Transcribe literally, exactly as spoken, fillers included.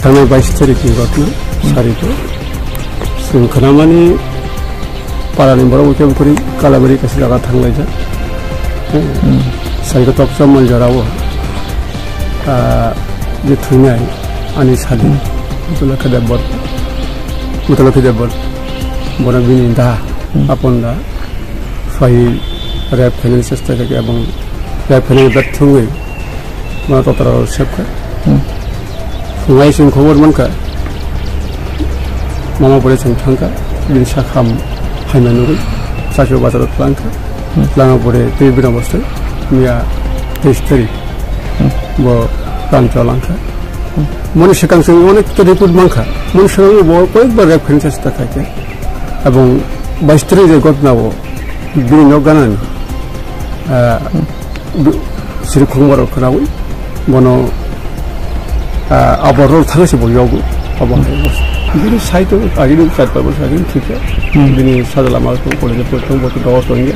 Thangnai bais tarikh ni ghotna, hmm, sari to. Chwng khnamani parani borok bo kebo kwrwi Kalabari kaisa jaga thanglaijak. Hmm. Hmm. Sai kotok Chammal jorao, ah, je thwinai ani sadi, hmm, Mutulakhi Debbor, Mutulakhi Debbor, bono bini da, hmm, apon da, phai rape khainani chesta khaikha, ebong rape khainani bwthwngwi bono totra rok sepkha. Hmm. Phungai chwng khobor mankha, mama bwrwi chwng thangkha, bini sakham phaima nugwi, chachu bazaro twlangkha. Hmm. Twlangma pore twi bini bwsai miya teis tarik, hmm, bo ram cholangkha. Hmm. Moni swkang chwng onek ta report mankha, moni swkang bo koyekbar rape khainani chesta khaikha. Ebong bais tarik je ghotna o bini nok ganani, ah, hmm, Sri Khumbar khwnawi bono, ah, abo rol thangwi se bo yogo. Abo hai bini side o agini char pai bosor agini thikya. Hmm. Bini sajla ma tong college o tong bo to dogo tongya.